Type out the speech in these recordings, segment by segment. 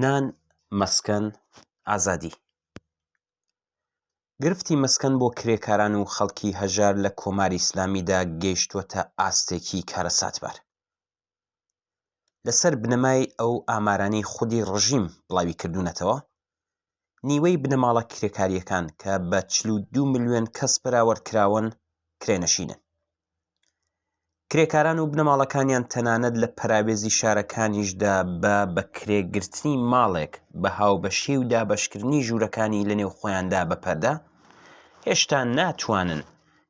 نان، مەسکەن، ئازادی. گرفتی مەسکەن بۆ کرێکاران و خەڵکی هەژار لە کۆماری ئیسلامیدا گەیشتووەتە ئاستێکی کارەساتبار. لەسەر بنەمای ئەو ئامارانەی خودی ڕژیم بڵاوی کردوونەتەوە، نیوەی بنەماڵە کرێکارییەکان کە بە 42 ملیۆن کەس بەراوەرد کراون، کرێنشینن. کرێکاران و بنەماڵەکانیان تەنانەت لە پەراوێزی شارەکانیشدا بە بەکرێگرتنی ماڵێک بە هاوبەشی و دابەشکردنی ژوورەکانی لەنێو خۆیاندا بە پەردە، هێشتا ناتوانن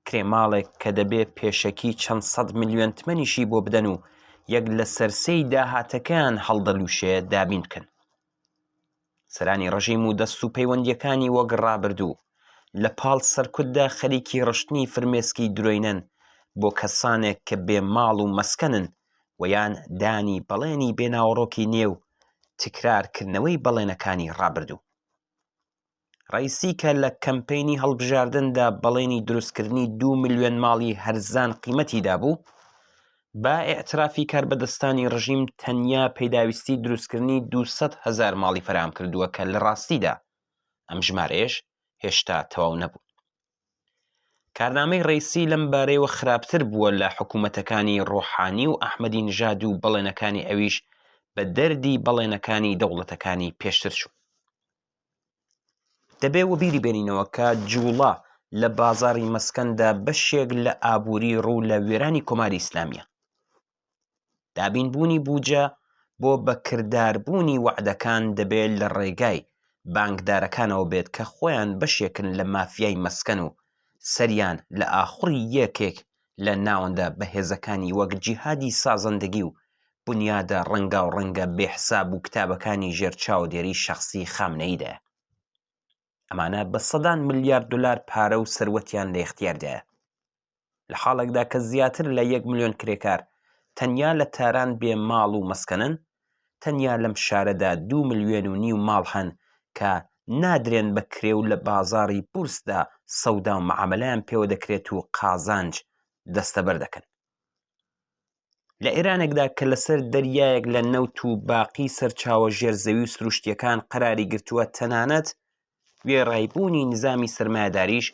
کرێ ماڵێک کە دەبێ پێشەکی چەند سەد ملیۆن تمەنیشی بۆ بدەن و یەک لەسەر سێی داهاتەکەیان هەڵدەلووشێ دابین بکەن. سەرانی ڕژیم و دەست و پەیوەندییەکانی وەک ڕابردوو لە پاڵ سەرکوتدا خەریکی ڕشتنی فرمێسکی درۆینەن بۆ کەسانێک کە بێ ماڵ و مەسکەنن و یان دانی بەڵێنی بێ ناوەڕۆکی نێو تکرار کردنەوەی بەڵێنەکانی ڕابردوو. ڕەئیسی کە لە کەمپەینی هەڵبژاردندا بەڵێنی دروستکردنی دوو ملیۆن ماڵی هەرزان قیمەتی دابوو، با ئیعترافی کاربەدەستانی ڕژیم تەنیا پێداویستی دروستکردنی 200 هەزار ماڵی فەراهەم کردووە کە لە ڕاستیدا ئەم ژمارەیەش هێشتا تەواو نەبوو. کارنامەی ڕەیسی لەم بارەیەوە خراپتر بووە لە حکوومەتەکانی ڕۆحانی و ئەحمەدی نژاد و بەڵێنەکانی ئەویش بە دەردی بەڵێنەکانی دەوڵەتەکانی پێشتر چوو. دەبێ وەبیری بێنینەوە کە جووڵە لە بازاڕی مەسکەندا بەشێک لە ئابووری ڕوو لە وێرانی کۆماری ئیسلامییە. دابینبوونی بووجە بۆ بەکرداربوونی وەعدەکان دەبێ لە ڕێگای بانکدارەکانەوە بێت کە خۆیان بەشێکن لە مافیای مەسکەن و سەریان لە ئاخوڕی یەکێک لە ناوەندە بەهێزەکانی وەک جیهادی سازەندەگی و بونیادە ڕەنگاوڕەنگە بێ حساب و کتابەکانی ژێر چاودێری شەخسی خامنەییدایە. ئەمانە بە سەدان ملیارد دۆلار پارە و سەروەتیان لە ئیختیاردایە. لە حاڵێکدا کە زیاتر لە یەک ملیۆن کرێکار تەنیا لە تاران بێ ماڵ و مەسکەنن، تەنیا لەم شارەدا دوو ملیۆن و نیو ماڵ هەن کە نادرێن بە کرێ و لە بازاڕی بورسدا سەودا و مەعامەلەیان پێوە دەکرێت و قازانج دەستەبەر دەکەن. لە ئێرانێکدا کە لەسەر دەریایەک لە نەوت و باقی سەرچاوە ژێرزەوی و سروشتییەکان قەراری گرتووە تەنانەت وێڕای بوونی نیزامی سەرمایەداریش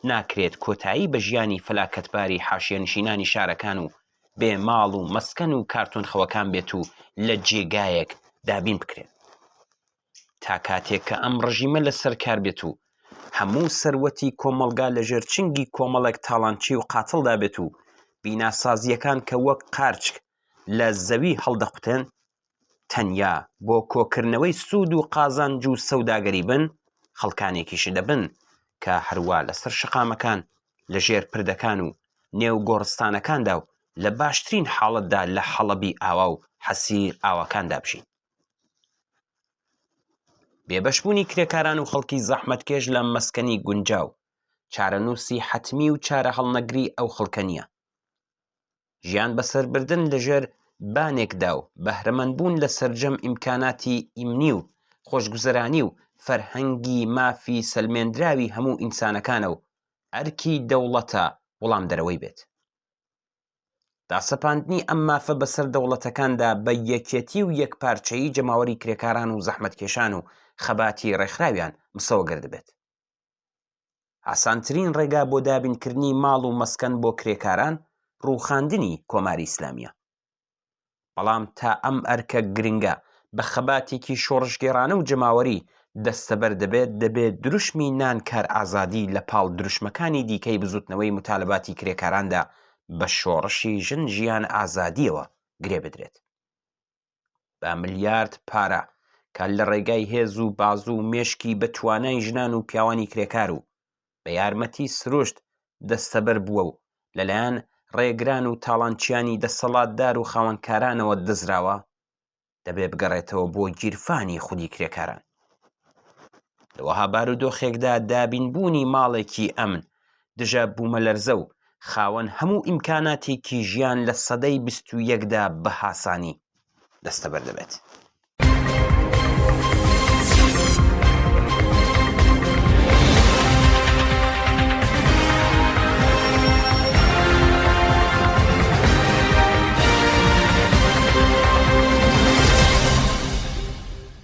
ناکرێت کۆتایی بە ژیانی فەلاکەتباری حاشیەنشینانی شارەکان و بێ ماڵ و مەسکەن و کارتۆنخەوەکان بێت و لە جێگایەک دابین بکرێن. تا کاتێک کە ئەم ڕژیمە لەسەر کار بێت و هەموو سەروەتی کۆمەڵگا لەژێر چنگی کۆمەڵێک تاڵانچی و قاتڵدا بێت و بیناسازییەکان کە وەک قارچک لە زەوی هەڵدەقوتێن تەنیا بۆ کۆکردنەوەی سوود و قازانج و سەوداگەری بن، خەڵکانێکیش دەبن کە هەروا لەسەر شەقامەکان، لە ژێر پردەکان و نێو گۆڕستانەکاندا و لە باشترین حاڵەتدا لە حەڵەبی ئاوا و حەسیر ئاواکاندا بژین. بێبەشبوونی کرێکاران و خەڵکی زەحمەتکێش لە مەسکەنی گونجاو، چارەنووسی حەتمی و چارەهەڵنەگری ئەو خەڵکە نییە. ژیان بەسەربردن لەژێر بانێکدا و بەهرەمەندبوون لە سەرجەم ئیمکاناتی ئیمنی و خۆشگوزەرانی و فەرهەنگی مافی سەلمێندراوی هەموو ئینسانەکانە و ئەرکی دەوڵەتە وڵامدەرەوەی بێت. داسەپاندنی ئەم مافە بەسەر دەوڵەتەکاندا بە یەکێتی و یەکپارچەیی جەماوەری کرێکاران و زەحمەتکێشان و خەباتی ڕێکخراویان مسۆگەر دەبێت. ئاسانترین ڕێگا بۆ دابینکردنی ماڵ و مەسکەن بۆ کرێکاران ڕووخاندنی کۆماری ئیسلامییە. بەڵام تا ئەم ئەرکە گرنگە بە خەباتێکی شۆڕشگێڕانە و جەماوەری دەستەبەر دەبێت، دەبێ دروشمی نان کار ئازادی لە پاڵ دروشمەکانی دیکەی بزوتنەوەی موتالباتی کرێکاراندا بە شۆڕشی ژن ژیان ئازادییەوە گرێ بدرێت. بە ملیارد پارە کە لە ڕێگای هێز و بازوو و مێشکی بە توانای ژنان و پیاوانی کرێکار و بە یارمەتی سروشت دەستەبەر بووە و لەلایەن ڕێگران و تاڵانچیانی دەسەڵاتدار و خاوەنکارانەوە دزراوە، دەبێ بگەڕێتەوە بۆ گیرفانی خودی کرێکاران. لە وەها بارودۆخێکدا دابینبوونی ماڵێکی ئەمن، دژە بوومەلەرزە و خاوەن هەموو ئیمکاناتێکی ژیان لە سەدەی 21دا بە هاسانی دەستەبەر دەبێت.